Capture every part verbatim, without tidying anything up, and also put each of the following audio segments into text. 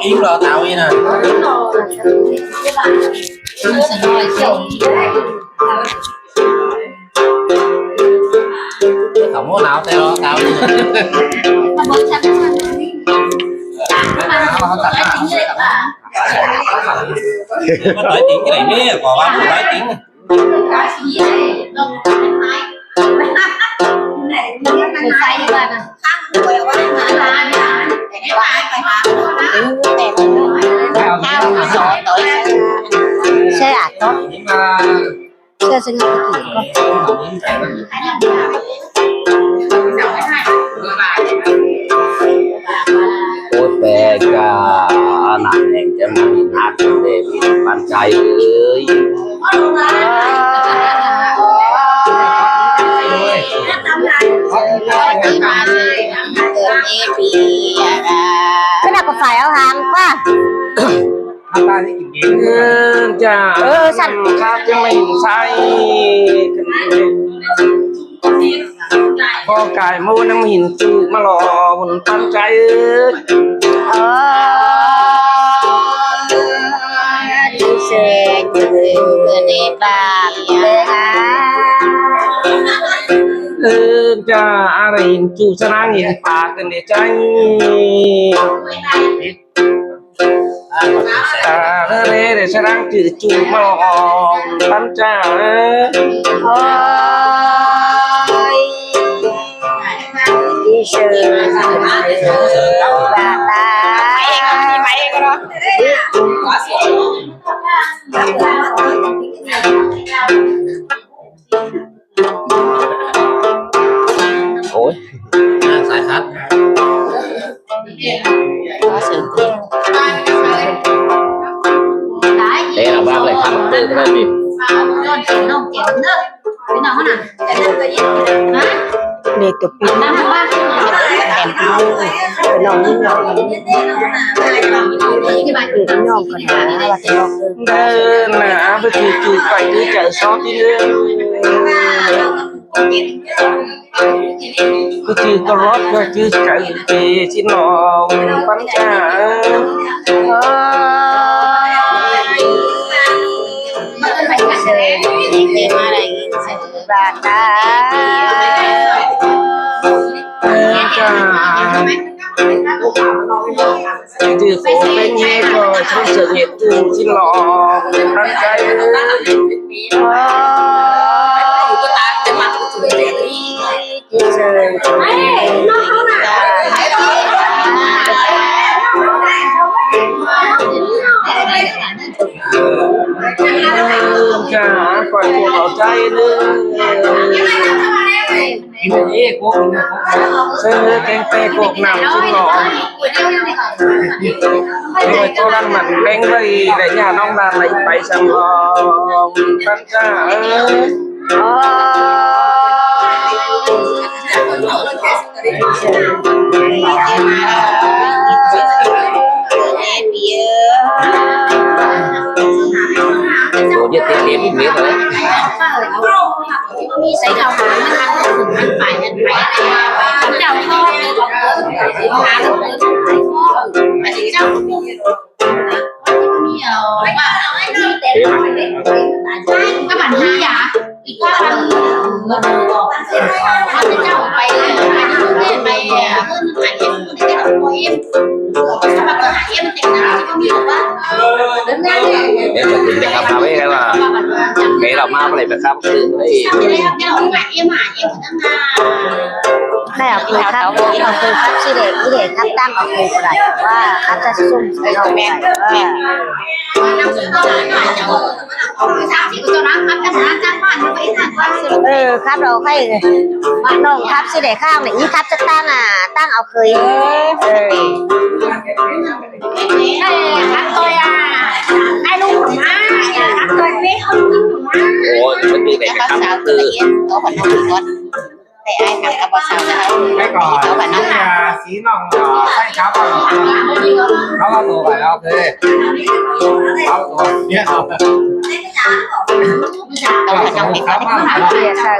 Tính lo táo đi nè. Nó sẽ nói chứ. Không có não thế lo táo đi. Nó bớt chắc. Nó nói tính cái này mới có bác nói tính. Xe à, có. Xe sinh nhật của chị, có. Ôi, bé cả, nắng nắng chém nắng nắng, để mình bạn trai ơi. Cái nào có phải áo hàng quá? Ơ, chả. Ơ, sẵn. Khác chứ mình sai. Có cái mô năng hình chữ mà lo hồn tan trai ơi. Ơ, chữ xe chữ đi ba. Ơ, chả, ai là hình chữ sẵn năng hình phá cân để tranh. Ta rê rê sa răng chữ chữ mò bắn cha. Ôi. Đi sư. Bà ta. Ôi. À, giải khát. Đấy là ba bài khát từ cái gì? Để tập đi. Cái lòng nó lòng. Cái lòng nó lòng. Cái lòng nó lòng. Đơn là áp với chữ chữ phải chữ chữ sót đi. Cứ chữ có lót và chữ chữ thì xin nó bắn trả. Bà ta. Chữ khổ bên nghe cho trong sự nghiệp tu xin lo bắn cái. Chả khỏi cuộc ở đây nữa. Sơ canh pe cuộc nào chứ nó. Rồi tôi đang mặn canh đây để nhà nông làm lấy bảy trăm lo. Cắt ra. Đồ như thế thì biết rồi đấy. Thế mà. Các bạn đi à? Em là tìm được học nào ấy, em là bé là ma với lại phải khám. Đây là học khắp, học khắp sư để, để khắp tăng học khắp lại. Wow, khắp cho sung. Ơ, khắp đâu phải. Nông khắp sư để khang này, ý khắp cho tăng à, tăng áo khơi. Ơ. Ôi, mình đi để khắp sư. Để ai khắp các bác sao. Cái còn cái, à, xí nòng, à, tay cháo còn. Nó là đồ phải ok. Nó là đồ. Biết không? Các bạn không khắp à? Yes, sir.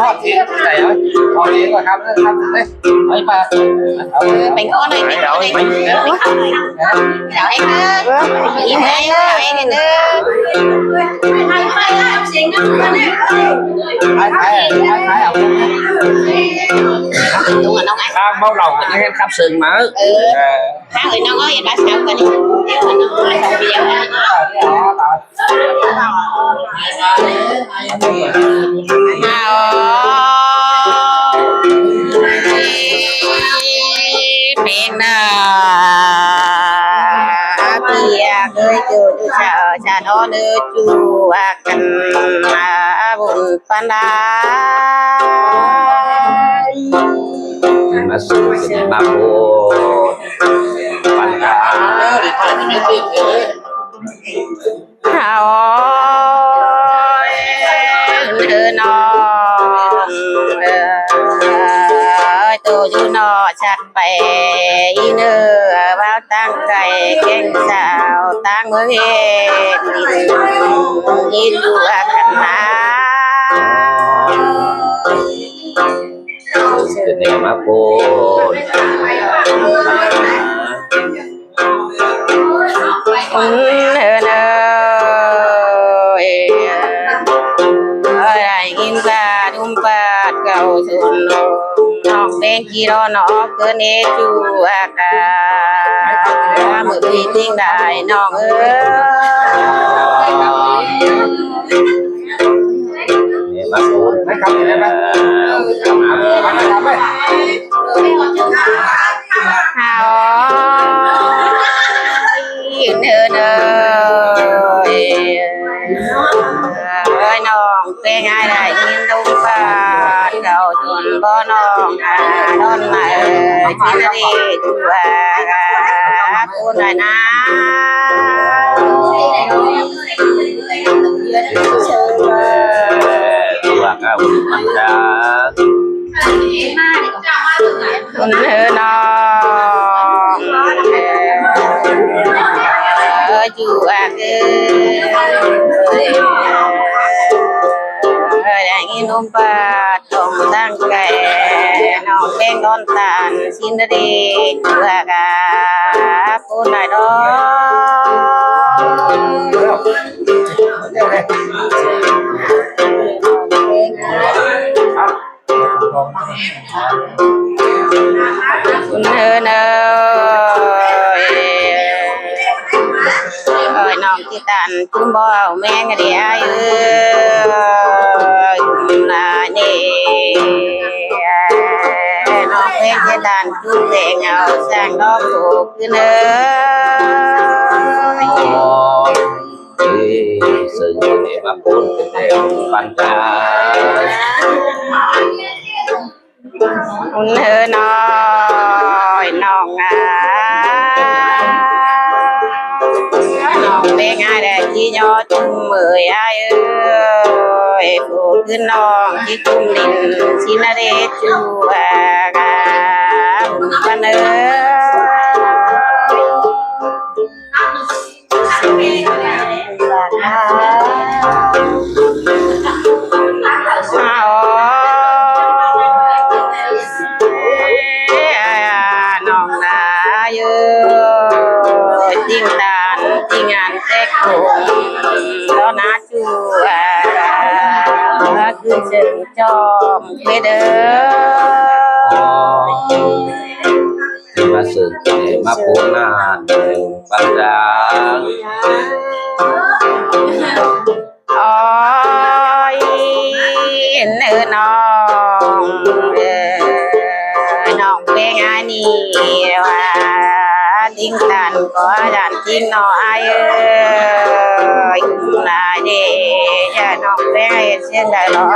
Hót,ใส่เอา เอาเองก่อนครับ ครับ เอ้ย เอาไป เออ เป็นข้อหน่อย เป็นข้อหน่อย เอาให้เนอะ ยิ้มให้เนอะ เอาให้เนอะ ไป ไป ไป ไป เอา đúng rồi, đúng rồi. Đang bao lòng cái này khắp sừng mà. Ừ. Ờ. Hai người nó có gì đó sao coi đi. Nếu mà nó không phải video này. Hào. Pên na. Tia gửi chu chu sao cha nó nữa chu a căn a bùn pan đa. Mà sư thì mà bùn pan đa. Ôi, nư nong, ơi, tô du nọ chặt bè, ý nư, báo tăng cày, kênh xào, tăng mưa hên, ý du a khăn ná. Sư thì mà bùn. Ơi, ơi, ai in ba đum ba cầu dùn nong bên kia đó nó cứ nê chu a ca. Mười vị tinh đại nong ơi. Để bác uống. Đấy, không thì đấy bác. Bác làm đấy. Hào. Yên hơn ơi. Ơi, nong quê ngài đại yên đông ba. Cầu dùn bó nong. Đón mày. Chỉ là đi. Chùa. Cô này nè. Ua ka ua păng ta. Ôn hơ no. Ơ chu a kơ. Ơ đang in ôm pa. Tông tăng kẻ nong bên con tàn xin đi. Ua ka. Cô này đó. Nơ nơ. Ơi, nong chi tàn chum bò mẹ đi ai ơi. Là nhẹ. Nong bên chi tàn chum về ngào sang đó. Ơ. Ê, sưng để mà bốn cái tay ông păn ra. Ôn hơ no, nong a. Nong bên ai để chi nho chung mười ai ơi. Ê, cô cứ nong chi chung linh xin là để chu a. Păn ơi. Nong na ơi, tinh tàn, tinh ngàn tết cùng, đó na chu a, cứ chừng cho quê đỡ. Mà sư kẻ mà bốn na, păn ra. Ôi, nơ nong, ơ, nong bên ai ni, wa, đinh tàn có đàn đinh no ai ơi, cũng là để, ya nong bên ai xin đại lo.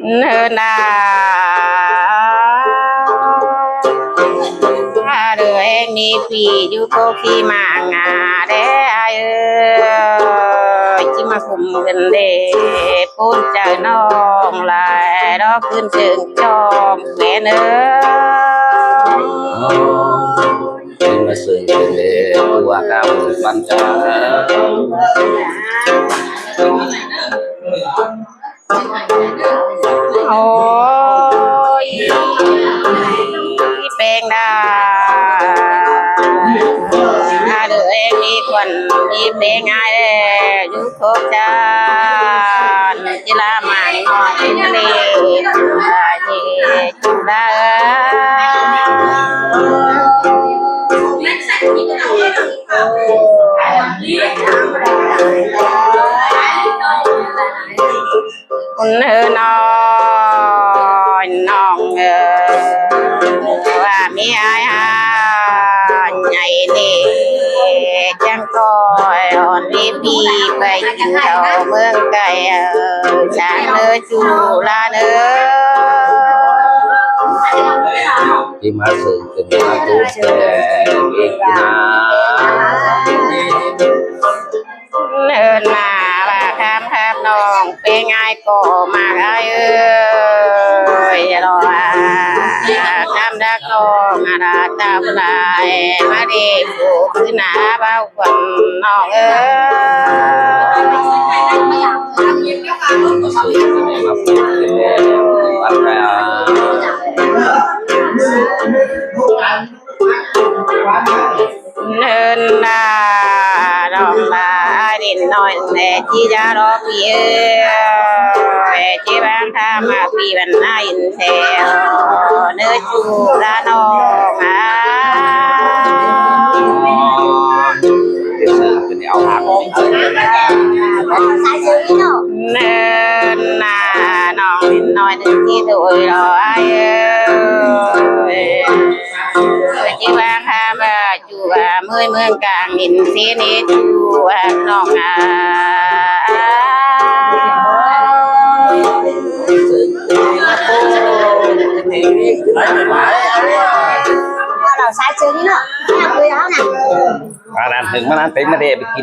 Nơ na. Aduh, eng ni pi ju ko ki mang a de ai ơi. Chi ma khum gần de pun chau nong lai đó pun cheng chom kuen ơi. Đi ꞌmá sương tên lê, tua cá mưn ꞌpắn chả. Ôi, ꞌpéng đa. ꞌA đu ꞌeng ꞌmí khuôn, ꞌmí ꞌpéng ai ꞌlẹo, dú khốp chăn, ꞌchí ꞌla mảng ꞌnọi ꞌnị, ꞌchí ꞌla ꞌchí ꞌla. ꞌCốn ꞌhứ ꞌnọi ꞌnọng ới, ꞌva ꞌmí ai ꞌhá ꞌnhạy ꞌnị, chắng ꞌcoi ón ꞌmí ꞌpi pay kin khảu ꞌmướng cay, ơ, chắng ꞌnớ ꞌchu ꞌla ꞌnớ. Đi ꞌmá sương tên ꞌmá túp tên ꞌmí ꞌna. ꞌNhơn ꞌna ꞌva kham kham ꞌnọng ꞌpéng ai ꞌcọ ꞌmặc ai ới, lo ꞌva kham đắc ꞌnọng ꞌna đa tăm lai ꞌmá đi phủ cứ ꞌna báu khuôn ꞌnọng ới. ꞌNhơn ꞌna ꞌnọng ꞌva ai đin ꞌnọi ꞌnẹ ꞌchí dá lo ꞌpi ới, ꞌchí bang tham ꞌpi băn ai in theo ꞌnớ ꞌchu ꞌla ꞌnọng a. ꞌNhơn ꞌna ꞌnọng đin ꞌnọi ꞌnớ ꞌchí thôi lo ai ới. ꞌChí bang tham ꞌchu ꞌva ꞌmơi ꞌmướng cang đin ꞌsịn ꞌnị ꞌchu ꞌva ꞌnọng a. Lỏ sai sương ꞌnị ꞌnọ. ꞌMá ꞌnặn ꞌhưng ꞌmá ꞌnặn pên ꞌmá đe ꞌvạy kin.